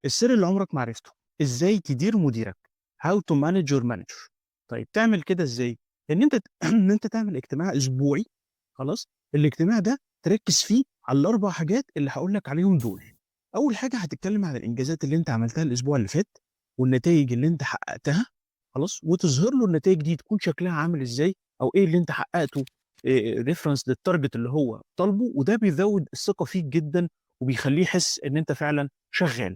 السر اللي عمرك ما عرفته، إزاي تدير مديرك، how to manage your manager. طيب تعمل كده إزاي؟ إن أنت تعمل اجتماع أسبوعي، خلاص؟ الاجتماع ده تركّز فيه على ال4 حاجات اللي هاقول لك عليهم دول. أول حاجة هتتكلم عن الإنجازات اللي أنت عملتها الأسبوع اللي فات، والنتايج اللي أنت حققتها، خلاص؟ وتظهر له النتايج دي تكون شكلها عامل إزاي، أو إيه اللي أنت حققته reference للtarget اللي هو طالبه، وده بيزوّد الثقة فيك جدًا، وبيخلّيه يحس إن أنت فعلًا شغال.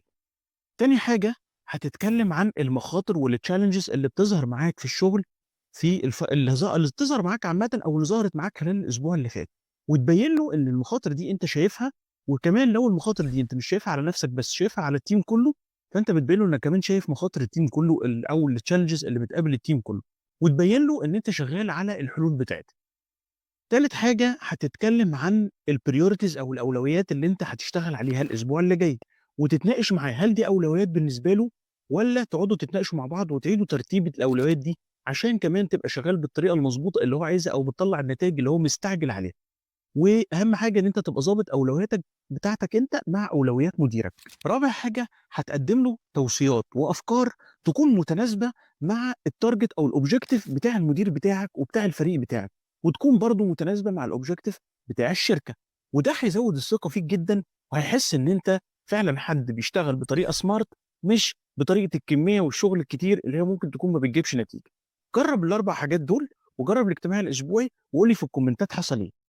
تاني حاجة هتتكلم عن المخاطر والchallenges اللي بتظهر معاك في الشغل في الف اللي ظ اللي بتظهر معاك عامةً أو اللي ظهرت معاك خلال الأسبوع اللي فات، وتبين له إن المخاطر دي أنت شايفها، وكمان لو المخاطر دي أنت مش شايفها على نفسك بس، شايفها على الteam كله، فأنت بتبين له إنك كمان شايف مخاطر الteam كله أو الchallenges اللي بتقابل الteam كله، وتبين له إن أنت شغال على الحلول بتاعتها. تالت حاجة هتتكلم عن الpriorities أو الأولويات اللي أنت هتشتغل عليها الأسبوع اللي جاي، وتتناقش معاه هل دي أولويات بالنسبة له والّا تقعدوا تتناقشوا مع بعض وتعيدوا ترتيبة الأولويات دي، عشان كمان تبقى شغال بالطريقة المضبوطة اللي هو عايزها أو بتطلّع النتايج اللي هو مستعجل عليها. وأهم حاجة إن أنت تبقى ضابط أولوياتك بتاعتك أنت مع أولويات مديرك. رابع حاجة هتقدم له توصيات وأفكار تكون متناسبة مع الtarget أو الobjective بتاع المدير بتاعك وبتاع الفريق بتاعك، وتكون برضه متناسبة مع الobjective بتاع الشركة، وده هيزود الثقة فيك جدًا، وهيحس إن أنت فعلًا حد بيشتغل بطريقة smart، مش بطريقة الكمية والشغل الكتير اللي هي ممكن تكون ما بتجيبش نتيجة. جرب ال4 حاجات دول، وجرب الاجتماع الأسبوعي، وقُل لي في الكومنتات حصل إيه.